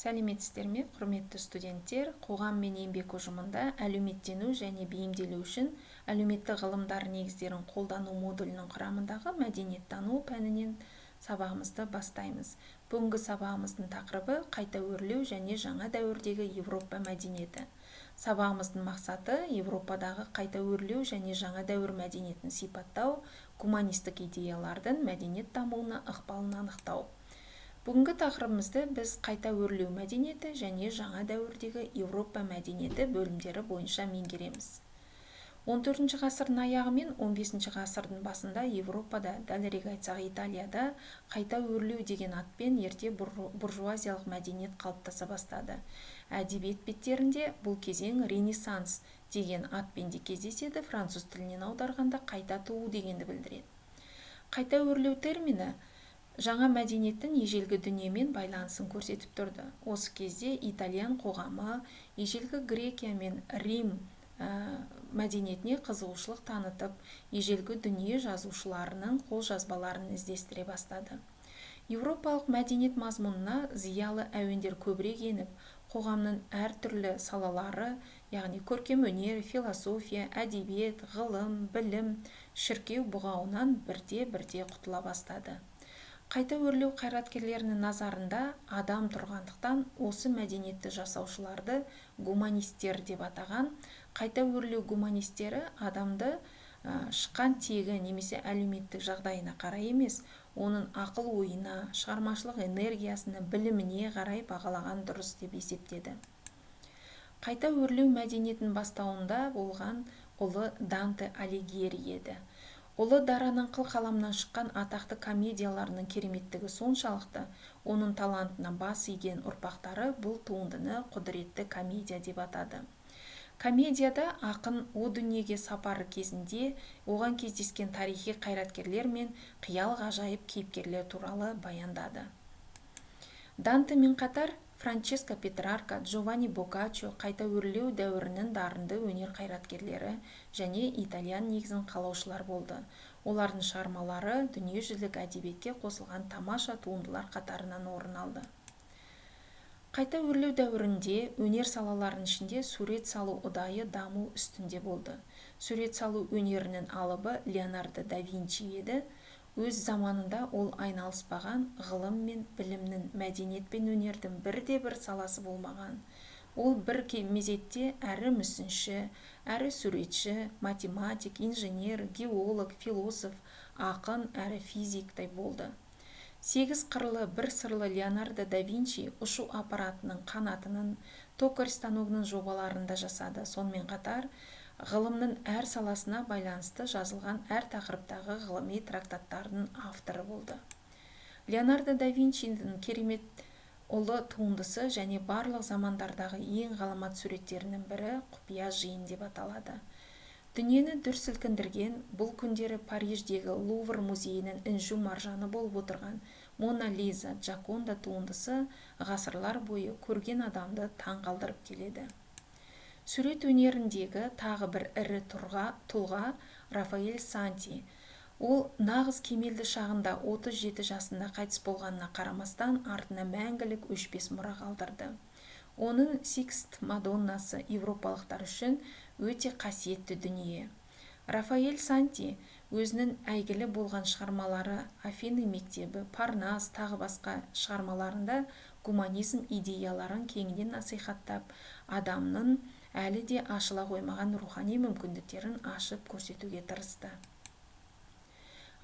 Сәлеметсіздер ме, құрметті студенттер! Қоғам мен еңбек ұжымында әлеуметтену және бейімделу үшін әлеуметтік ғылымдар негіздерін қолдану модулінің құрамындағы мәдениеттану пәнінен сабағымызды бастаймыз. Бүгінгі сабағымыздың тақырыбы: қайта өрлеу және жаңа дәуірдегі Еуропа мәдениеті. Сабағымыздың мақсаты: Еуропадағы қайта өрлеу және жаңа дәуір мәдениетін сипаттау, гуманистік идеялардың мәдениет дамуына ықпалын анықтау. Бүгінгі тақырыбымызды біз қайта өрлеу мәдениеті және жаңа дәуірдегі Еуропа мәдениеті бөлімдері бойынша меңгереміз. 14 ғасырдың аяғы мен 15 ғасырдың басында Еуропада, дәлірек айтсақ, Италияда қайта өрлеу деген атпен ерте буржуазиялық мәдениет қалыптаса бастады. Әдебиет беттерінде бұл кезең Ренессанс деген атпен де кездеседі, француз тілінен аударғанда қайта туу дегенді білдіреді. Қайта өрлеу термині жаңа мәдениеттің ежелгі дүниемен байланысын көрсетіп тұрды. Осы кезде итальян қоғамы ежелгі Грекия мен Рим мәдениетіне қызығушылық танытып, ежелгі дүние жазушыларының қолжазбаларын іздестіре бастады. Еуропалық мәдениет мазмұнына зиялы әуендер көбірек еніп, қоғамның әртүрлі салалары, яғни көркемөнер, философия, әдебиет, ғылым, білім шіркеу бұғауынан бірте-бірте құтыла бастады. Қайта өрлеу қайраткерлерінің назарында адам тұрғандықтан, осы мәдениетті жасаушыларды гуманистер деп атаған. Қайта өрлеу гуманистері адамды шыққан тегі немесе әлеуметтік жағдайына қарай емес, оның ақыл ойына, шығармашылық энергиясына, біліміне қарай бағалаған дұрыс деп есептеді. Қайта өрлеу мәдениетінің бастауында болған ұлы Данте Алигьери еді. Ұлы дараның қыл қаламнан шыққан атақты комедияларының кереметтігі соншалықты, оның талантына бас иген ұрпақтары бұл туындыны құдіретті комедия деп атады. Комедияда ақын о дүниеге сапары кезінде оған кездескен тарихи қайраткерлер мен қиял ғажайып кейіпкерлер туралы баяндады. Дантемен қатар Франческо Петрарка, Джованни Боккаччо қайта өрлеу дәуірінің дарынды өнер қайраткерлері және итальян негізін қалаушылар болды. Олардың шығармалары дүниежүзілік әдебиетке қосылған тамаша туындылар қатарынан орын алды. Қайта өрлеу дәуірінде өнер салаларының ішінде сурет салу ұдайы даму үстінде болды. Сурет салу өнерінің алыбы Леонардо да Винчи еді. Өз заманында ол айналыспаған ғылым мен білімнің, мәдениет пен өнердің бірде-бір саласы болмаған. Ол бір мезетте әрі мүсінші, әрі суретші, математик, инженер, геолог, философ, ақын әрі физиктай болды. Сегіз қырлы, бір сырлы Леонардо да Винчи ұшу аппаратының қанатының, токарь станогының жобаларын да жасады. Сонымен қатар ғылымның әр саласына байланысты жазылған әр тақырыптағы ғылыми трактаттардың авторы болды. Леонардо да Винчидің керемет ұлы туындысы және барлық замандардағы ең ғаламат суреттерінің бірі «Құпия жиын» деп аталады. Дүниені дүр сілкіндірген, бұл күндері Париждегі Лувр музейінің інжу маржаны болып отырған Мона Лиза, Джоконда туындысы ғасырлар бойы көрген адамды таң қалдырып келеді. Сурет өнеріндегі тағы бір ірі тұлға Рафаэль Санти. Ол нағыз кемелді шағында, 37 жасында қайтыс болғанына қарамастан, артына мәңгілік өшпес мұра қалдырды. Оның Сикст Мадоннасы еуропалықтар үшін өте қасиетті дүние. Рафаэль Санти өзінің әйгілі болған шығармалары «Афины мектебі», «Парнас», тағы басқа шығармаларында гуманизм идеяларын кеңінен насихаттап, адамның әлі де ашыла қоймаған рухани мүмкіндіктерін ашып көрсетуге тырысты.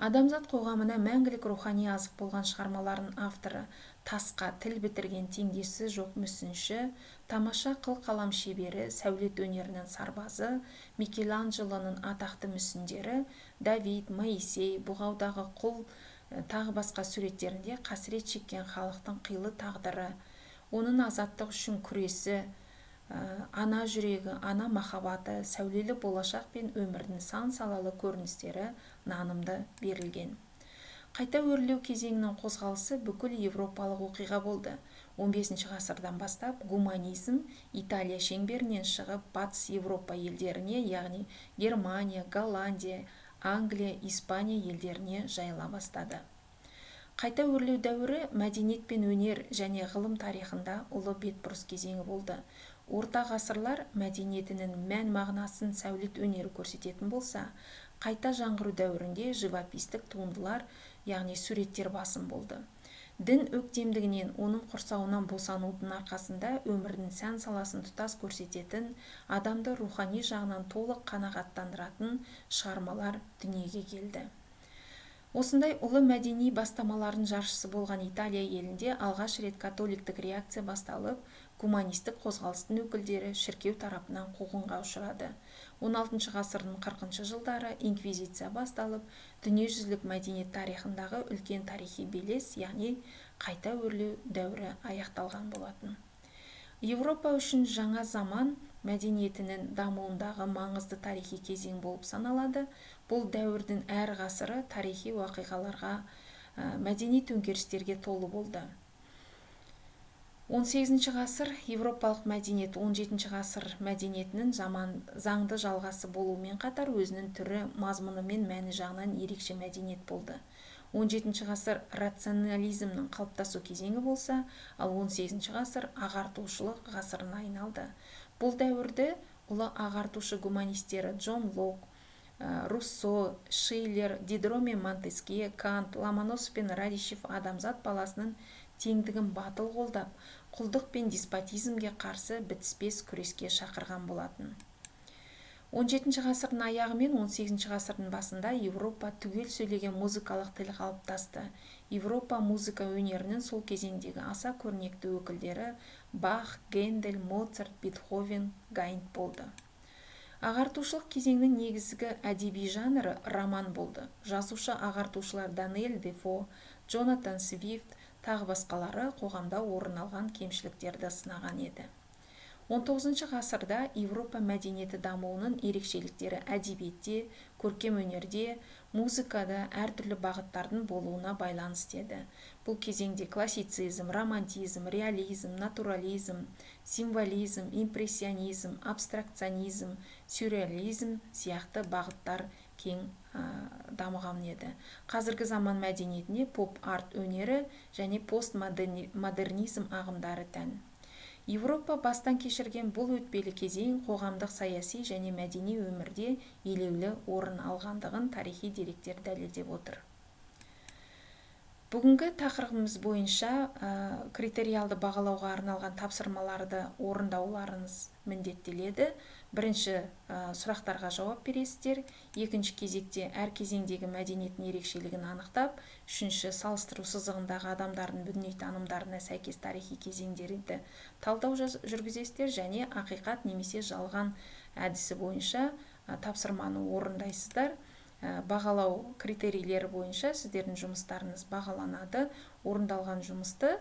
Адамзат қоғамына мәңгілік рухани азық болған шығармалардың авторы, тасқа тіл бітірген теңдесі жоқ мүсінші, тамаша қыл қалам шебері, сәулет өнерінің сарбазы Микеланджелоның атақты мүсіндері Давид, Моисей, бұғаудағы құл, тағы басқа суреттерінде қасірет шеккен халықтың қилы тағдыры, оның азаттық үшін күресі, ана жүрегі, ана махаббаты, сәулелі болашақ пен өмірдің сан салалы көріністері нанымды берілген. Қайта өрлеу кезеңінің қозғалысы бүкіл еуропалық оқиға болды. 15 ғасырдан бастап гуманизм Италия шеңберінен шығып, Батыс Еуропа елдеріне, яғни Германия, Голландия, Англия, Испания елдеріне жайыла бастады. Қайта өрлеу дәуірі мәдениет пен өнер және ғылым тарихында ұлы бетбұрыс кезеңі болды. Орта ғасырлар мәдениетінің мән-мағынасын сәулет өнері көрсететін болса, қайта жаңғыру дәуірінде живопистік туындылар, яғни суреттер басым болды. Дін өктемдігінен, оның құрсауынан босанудың арқасында өмірдің сән саласын тұтас көрсететін, адамды рухани жағынан толық қанағаттандыратын шығармалар дүниеге келді. Осындай ұлы мәдени бастамалардың жаршысы болған Италия елінде алғаш рет католиктік реакция басталып, гуманистік қозғалыстың өкілдері шіркеу тарапынан қуғынға ұшырады. 16 ғасырдың 40 жылдары инквизиция басталып, дүниежүзілік мәдениет тарихындағы үлкен тарихи белес, яғни қайта өрлеу дәуірі аяқталған болатын. Еуропа үшін жаңа заман мәдениетінің дамуындағы маңызды тарихи кезең болып саналады. Бұл дәуірдің әр ғасыры тарихи уақиғаларға, мәдени төңкерістерге толы болды. 18 ғасыр еуропалық мәдениет 17 ғасыр мәдениетінің заңды жалғасы болуымен қатар өзінің түрі, мазмұны мен мәні жағынан ерекше мәдениет болды. 17 ғасыр рационализмнің қалыптасу кезеңі болса, ал 18 ғасыр ағартушылық ғасырына айналды. Бұл дәуірді ұлы ағартушы гуманистері Джон Лок, Руссо, Шиллер, Дидро мен Монтескье, Кант, Ломоносов пен Радищев адамзат баласының теңдігін батыл қолдап, құлдық пен деспотизмге қарсы бітіспес күреске шақырған болатын. 17 ғасырдың аяғы мен 18 ғасырдың басында Еуропа түгел сөйлеген музыкалық тіл қалыптасты. Еуропа музыка өнерінің сол кезеңдегі аса көрнекті өкілдері Бах, Гендель, Моцарт, Бетховен, Гайдн болды. Ағартушылық кезеңнің негізгі әдеби жанры роман болды. Жазушы ағартушылар Даниэль Дефо, Джонатан Свифт, тағы басқалары қоғамда орын алған кемшіліктерді сынаған еді. 19 ғасырда Еуропа мәдениеті дамуының ерекшеліктері әдебиетте, көркем өнерде, музыкада әртүрлі бағыттардың болуына байланысты еді. Бұл кезеңде классицизм, романтизм, реализм, натурализм, символизм, импрессионизм, абстракционизм, сюрреализм сияқты бағыттар кең дамыған еді. Қазіргі заман мәдениетіне поп-арт өнері және постмодернизм ағымдары тән. Еуропа бастан кешірген бұл өтпелі кезең қоғамдық, саяси және мәдени өмірде елеулі орын алғандығын тарихи деректер дәлелдеп отыр. Бүгінгі тақырыбымыз бойынша критериалды бағалауға арналған тапсырмаларды орындауларыңыз міндеттеледі. Бірінші сұрақтарға жауап бересіздер. Екінші кезекте әр кезеңдегі мәдениеттің ерекшелігін анықтап, үшінші салыстыру сызығындағы адамдардың дүниетанымдарына сәйкес тарихи кезеңдерді талдау жүргізесіздер және ақиқат немесе жалған әдісі бойынша тапсырманы орындайсыздар. Бағалау критерийлері бойынша сіздердің жұмыстарыңыз бағаланады. Орындалған жұмысты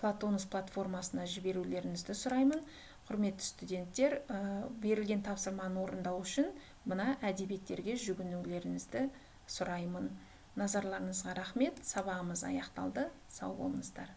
Платонус платформасына жіберулеріңізді сұраймын. Құрметті студенттер, берілген тапсырманы орындау үшін мына әдебиеттерге жүгінулеріңізді сұраймын. Назарларыңызға рахмет. Сабағымыз аяқталды. Сау болыңыздар.